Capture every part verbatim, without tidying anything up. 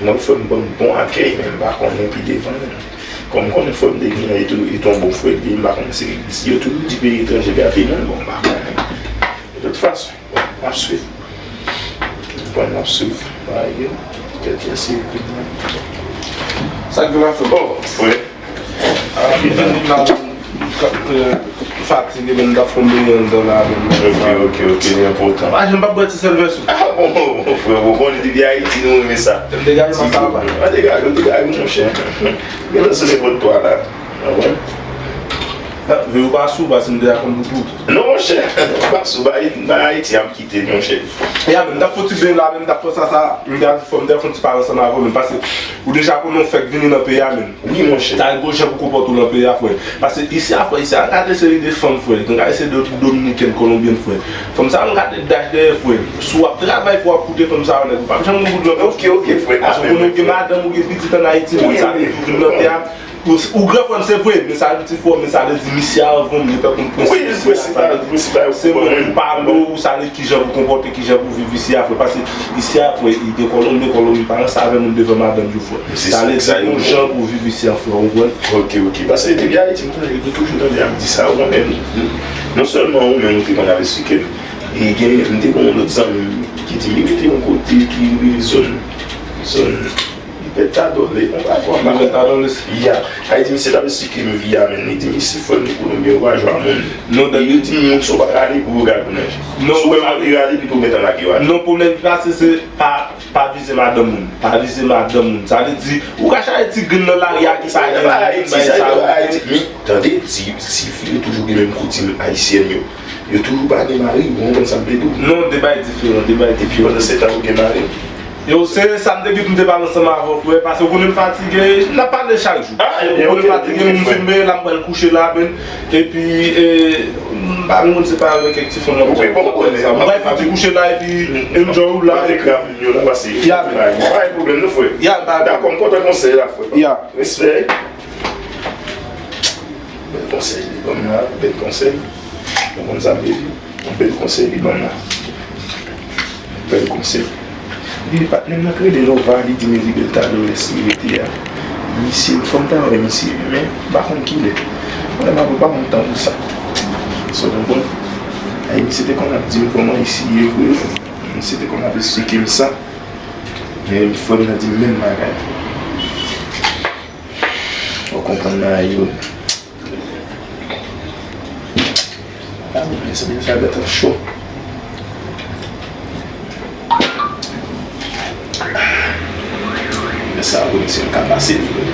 Mwen, frè m ban m bon akèy, men m pa konnen pi devan, non. Kòm m konnen frè m te gen, e tou, e tou yon bon frè l te ye, m pa konnen si, si yo toujou di peyi etranje gate moun, bon, m pa konnen. De tout fason, bon, m ap swiv. M konn m ap swiv. Bagay yo. Kèk yè se epi mwen. Sa k gen la, frè? Oh, frè. Ah, m vin la, m fatige, men m t ap fè yon beny anndan la, men. Ok, ok, ok, li enpòtan. Ah, jan m p ap bwè ti sèl vè sou. Ah, bon, bon, bon, frè, bon, bon, depi Ayiti, nou renmen sa. M degaje m ap papa. Ah, degaje, degaje, monchè. Gen nan sou nenpòt twa la. Ah, bon? Ah, vè ou pa sou, paske m deja konn pou tout. Non, monchè, ou pa sou, ba, ba Ayiti, ap kite, monchè. Ya, men m t ap fè ti beny la, men m t ap fè sa, sa, m te al fè, m te al fè yon ti pale ansanm avè w, men paske ou deja konnen w fèk vini nan peyi a, men. Wi, monchè. Sa e bon jan pou konpòte w nan peyi a, frè. Paske isi a, frè, isi a, gade seri de fanm, frè. Gade seri de Dominikèn, Kolonbyèn, frè. Fanm sa yo, gade dach dèyè, frè. Si w ap travay, fò w ap koute fanm sa yo nèt. Ou p ap janm gen bout lòt. Ok, ok, frè. Paske ou menm gen madanm, ou gen pitit ann Ayiti, men sa vin nan peyi a. Ou, ou gran frè m, se vre, men sa vle di frè, men sa vle di misye a avan w, m gentan konn prensip misye a, sa vle di se moun pa dlo, ou sa vle kijan pou konpòte, kijan pou viv isi a, frè, paske isi a, frè, gen Kolonbi, Kolonbi pa ranse avè moun devan madanm yo, frè. Sa vle di gon jan pou viv isi a, frè, ou konprann? Ok, ok, paske depi Ayiti, m tande, m toujou tande ap di sa, ou konnen, non sèlman ou menm ou te konn ap esplike m, e gen, m te gen yon lòt zanmi m ki di li rete yon kote ki rele zòn, zòn, Libertadores, on pa fò. Libertadores. Ya. Sa vle di misye t ap esplike m vi a, men li di misye frè m li Kolonbyen, yo pa jwe a moun. Non, e yo di moun sa w pa ka ale pou yo gade w nan je. Si w wè m ap vire ale, pito w gentan lage w ale. Non, pwoblèm ki pase se pa, pa vize madanm moun. Pa vize madanm moun. Sa vle di, ou ka chache ti grenn nan lari a ki pa gen moun, bay sa yo. Men, tande, ti, ti fi yo toujou gen menm koutim ayisyèn yo. Yo toujou pa gen mari, ou konprann sa m vle di w? Non, de bagay diferan, de bagay diferan. Epi pandan se tan yo gen mari. Yo, se sa m te di, m te pale ansanm avè w, frè, paske ou konnen m fatige, n ap pale chak jou. Ah, ebyen, ok, ok, frè. Ou konnen m fatige, m fin beny la, m pral kouche la, men, epi, e, m pa konn se pa avèk kèk ti fanm nan. Wi, bon, m konnen sa. M pral fouti kouche la, epi enjoy ou la, epi. Ya, men. Pa gen pwoblèm, non, frè. Ya, pa. Dakò, m kontan konsèy la, frè. Ya. Respè. Bèl konsèy li ban m la, bèl konsèy. Ou konn sa m vle di? Yon bèl konsèy li ban m la. Bèl konsèy. Li di patnè m nan k rele Lova, li di m Libertadores li rete a. Misye, fò m ta wè misye, men m pa konn kilè. Mwen, m pa konn tan pou sa. So, w konprann? Ay, misye te konn ap di m kòman isi ye vre. Misye te konn ap esplike m sa. Men frè m nan di m menm bagay. Ou konprann bagay yo. Ah, mezanmi, sa bèt an cho. Men sa, wi, misye ka pase, wi.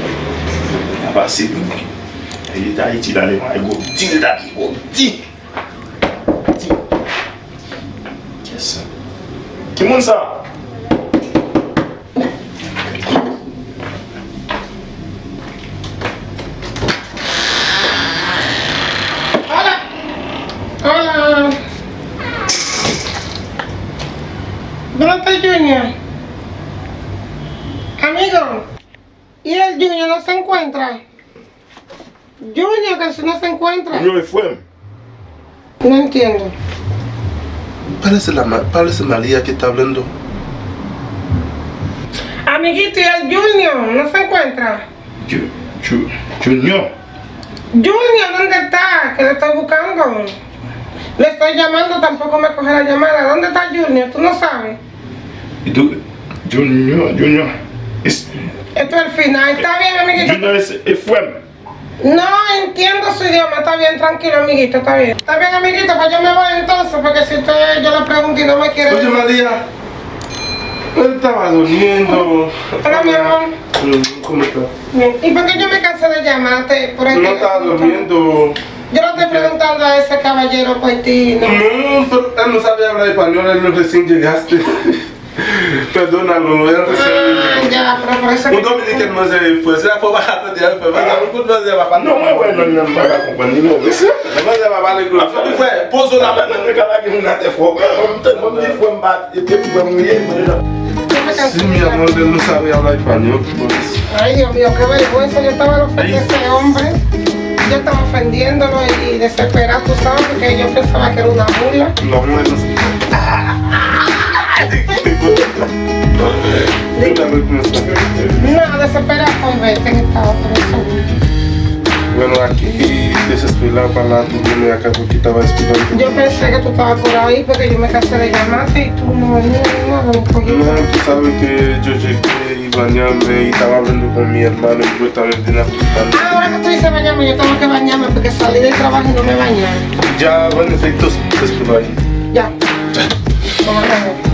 Ka pase, wi. Li t Ayiti la, li pa gwo di, li t Ayiti gwo di. Yes. Ki moun sa? Hola. Hola. ¿Dónde está Junior? Amigo, ¿y el Junior no se encuentra? Junior casi no se encuentra. Junior es frè m. No entiendo. Parece la ma-, parece María que está hablando. Amiguito, ¿y el Junior no se encuentra? Ju-, Ju-, Junior. Junior, ¿dónde está? Que le estoy buscando. Le estoy llamando, tampoco me coge la llamada. ¿Dónde está Junior? ¿Tú no sabes? Y tú, Junior, Junior. Es, esto es el final. Está bien, amiguito. Junior es, es frè m. No entiendo su idioma. Está bien, tranquilo, amiguito, está bien. Está bien, amiguito, pues yo me voy entonces, porque si usted, yo le pregunto y no me quiere decir. Oye, María, él estaba durmiendo. Hola, mi amor. Mm, ¿cómo está? Bien. ¿Y por qué yo me cansé de llamarte por este asunto? No estaba durmiendo. Yo no estoy preguntando a ese caballero por ti, ¿no? No, pero él no sabe hablar español, él no recién llegaste. Perdónalo, él recién. Ah, ya, pero por eso. Un dominicano más de, pues, la forma de, pues, manzè, un manzè pa pale. Non, mwen wè non, non, m pa ka konprann li non. Manzè pa pale gwo. Frè, poze w la. Mwen ka lage moun atè fò. Mwen di frè m pa, epi frè m ye, mwen deja. Si mi amor, él no sabe hablar español. Ay, Dios mío, qué vergüenza. Yo estaba al frente de ese hombre. Yo estaba ofendiéndolo y desesperado, tú sabes, porque yo pensaba que era una burla. No, bueno. Não, essa pera conversa que tava conversando. Bueno, aquí desespera para tu viene acá porque estaba esperando. Yo pensé que tú estabas por ahí porque yo me cansé de llamarte y tú no venías ni nada, no cogías. No, tú sabes que yo llegué y bañarme y estaba hablando con mi hermano y yo también vine a buscarlo. Ahora que tú dices bañarme, yo tengo que bañarme porque salí del trabajo y no me bañé. Ya, bueno, sí, entonces, después ahí. Ya. Vamos a ver.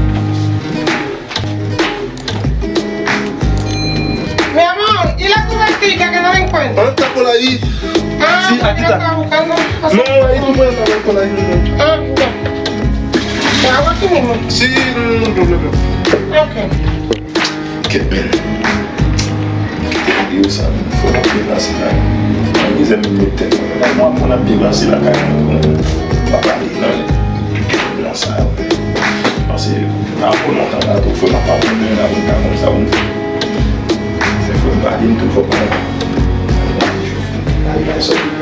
Mi amor, ¿y la cobertica que no la encuentro? ¿Dónde está por ahí? Ah, sí, aquí está. Buscando. No, ahí tú puedes lavar por ahí mismo. Ah, ya. ¿Te hago aquí mismo? Sí, no, no hay problema. Ok. Kèt men. Kite videyo sa, fò n ap deplase la. Nan mizè m met tèt mwen. Mwen aprann ap deplase lakay mwen. Pa pale nan, nan sa yo. Pase apre lontan la tou fò n ap aprann nan la konn ka konn sa pou n fè. Fè fò n pale m tou fò pale. Pale la sòti.